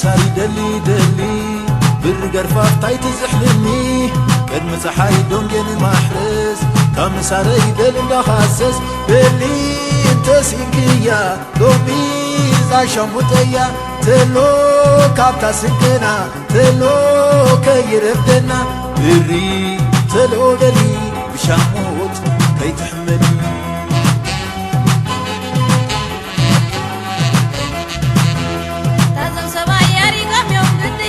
ሳሪ ደሊ ደሊ ብሪ ገርፋፍ ታይ ትዝሕልኒ ቅድሚ ፀሓይ ዶንጌን ማሕረስ ካብ ምሳረይ ደል እንዳኻሰስ በሊ እንተሲንክያ ሎሚ ዛሻሙጠያ ተሎ ካብታ ስንቅና ተሎ ከይረፍደና ብሪ ተሎ በሊ ብሻሙጥ ከይትሕመኒ። ታዞም ሰብኣይ ኣሪጎም እዮም ግዲ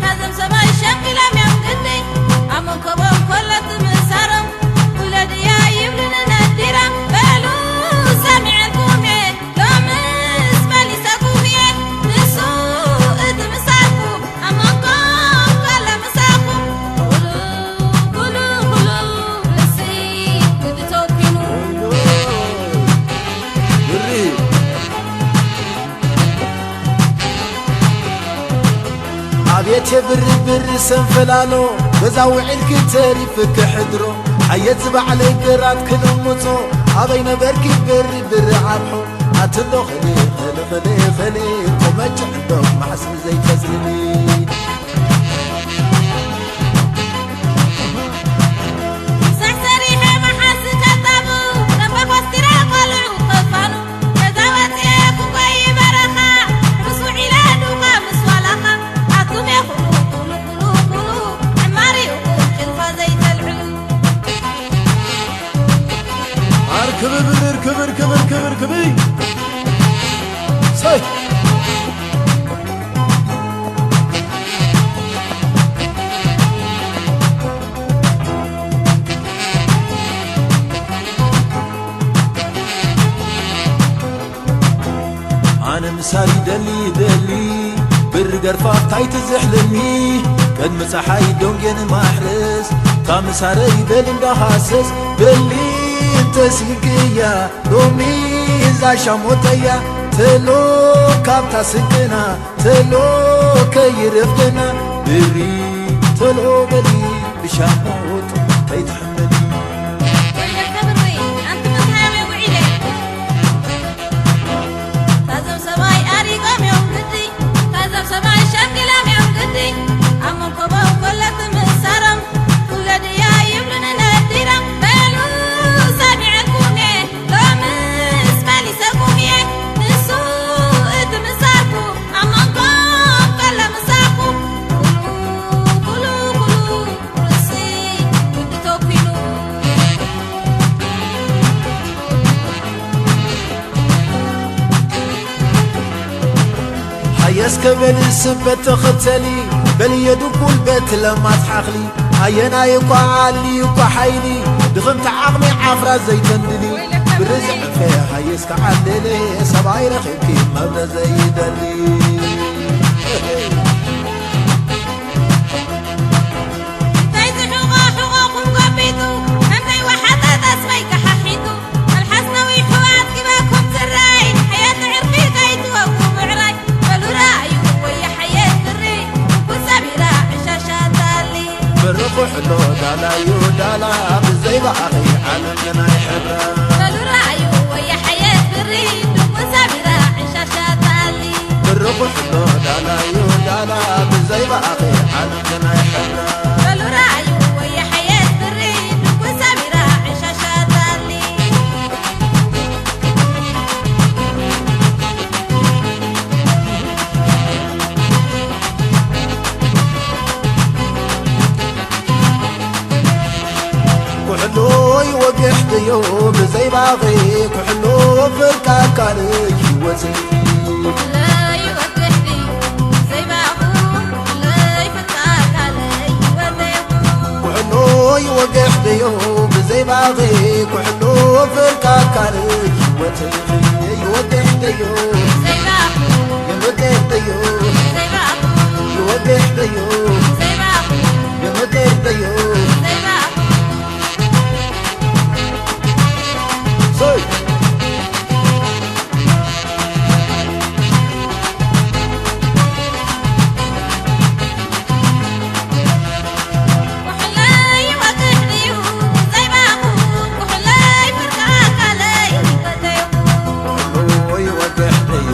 ታዞም ሰብኣይ ሸንጊሎም እዮም ግዲ ኣብ መንከቦም ኮሎ ትምእሳሮም ውለድያ ይብሉኒ ነዲራ በሉ ሰሚዐልኩም እየ ሎምስ መሊሰኩም እየ ንሱ እቲ ምሳኩም ኣብ መንጎም ኮሎ ምሳኩም ኩሉ ኩሉ ኩሉ ርእሲ ግዲ ተወኪሉ ብሪ ኣብየት የብርብር ሰንፈላሎ በዛ ውዒልኪ ተሪፍኪ ሕድሮ ሓየት ዝባዕለይ ግራት ክልምጾ ኣበይ ነበርኪ ብርብር ዓብሖ ኣትሎ ኸሌ ኸሌ ኸሌ ኸሌ ቆመጭ ዕንዶ ማሕስብ ዘይተዝልሊ ሳሕ ሰሪሐ መሓዝ ከጣቡ ነበር ኮስቲረ ቆልዑ ክፋኑ ገዛ ወፅኤ ክጎይ በረኻ ርሱዕ ኢለ ዱኻ ምስ ዋላኻ ኣቱም ኢኹም ኩሉ ኩሉ ኩሉ ዕማር ኢኹም ጭልፋ ዘይተልዕሉ ኣር ክብብር ክብር ክብር ክብር ክብር ሰይ ኣነ ምሳል ይደሊ ይደሊ ብሪ ገርፋፍ ታይ ትዝሕልኒ ቅድሚ ፀሓይ ዶንጌን ማሕረስ ካብ ምሳረ ይበል እንዳሃሰስ በሊ እንተሲንክያ ሎሚ እዛ ሻሞተያ ተሎ ካብታ ስንቅና ተሎ ከይረፍደና ብሪ ተሎ በሊ ብሻሞት ከይትሕመኒ ወይለከ ብርበይ ኣንቲ መታየው የጉዒለ ታዞም ሰብኣይ ኣሪጎም እዮም ግዲ ታዞም ሰብኣይ ሸንግሎም እዮም ግዲ ኣብ መንኮቦም ኮለቲ ምእሳሮም ውለድያ ይብሉኒ ነዲሮም በሉ ሰሚዐልኩም እየ ሎምስ መሊሰኩም እየ ንሱ እቲ ምሳርኩ ኣብ መንጎም ከሎ ምሳርኩ ኩሉ ኩሉ ኩሉ ርእሲ ግዲ ተኪሉ ሓየስ ከበሊ ስበት ተኸተሊ በልየ ድኩል በት ለማት ሓኽሊ ኣየናይ እኳ ዓሊ እኳ ሓይሊ ድኽምቲ ዓቕሚ ዓፍራ ዘይተንድሊ ብርዝዕፈ ሓየስ ክዓለለ ሰብኣይ ረኺብኪ መብረ ዘይደሊ እንታይ ዝሕቖ ሕቖኹም ጎቢጡ እንታይ ወሓጠ ጠስመይ ከሓሒጡ መልሓስ ነዊሑ ኣጥጊበኩም ዝረኣይ ሕየት ዕርፊ ከይትወጉ ብዕራይ በሉ ረኣዩ ወየ ሓየት ብሪ ኩን ሰቢራ ዕሻሻ ታሊ ብርኹሕሎ ዳላዩ ዳላ ብዘይ ባኣኺ ዓለም ናይ ሕብራ በሉ ረኣዩ ወየ ሓየት ብሪ ኩን ሰቢራ ዕሻሻ ታሊ ብርኹሕሎ ዳላዩ ዳላ ብዘይ ባኣኺ ዓለም ናይ ሕብራ በሉ ረኣዩ ወየ ሓየት ብሪ ኩን ሰቢራ ዕሻሻ ታሊ ኩሕሎ ይወግሕ ድዩ ብዘይ ባኺ ኩሕሎ ፍርቂ ኣካል ህይወት ለይወግሕ ድዩ ብዘይ ባኹ ለይፍርቂ ኣካል ህይወት ኩሕሎ ይወግሕ ድዩ ብዘይ ባኺ ኩሕሎ ፍርቂ ኣካል ህይወት ይወግሕ ድዩ ብዘይ ባኹ ይወግሕ ድዩ ብዘይ ባኹ ይወግሕ ድዩ ብዘይ ባኹ ይወግሕ ድዩ ብዘይ ባኹ ሰይ ኩሕለይ ይወግሕ ድዩ ብዘይ ባኹ ኩሕለይ ፍርቂ ኣካለይ ይወግሕ ድዩ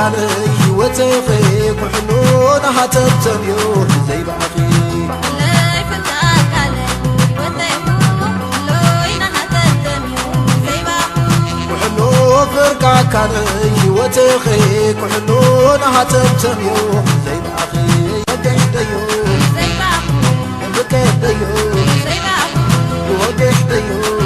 ኣነ ህይወተኸ ኩሕኑ ናሃተብተብዮ ዘይባእኺ ኩሕኑ ፍርቃ ካነ ህይወተኸ ኩሕኑ ናሃተብተብዮ ዘይባእኺ ወደሽደዮ ወደሽደዮ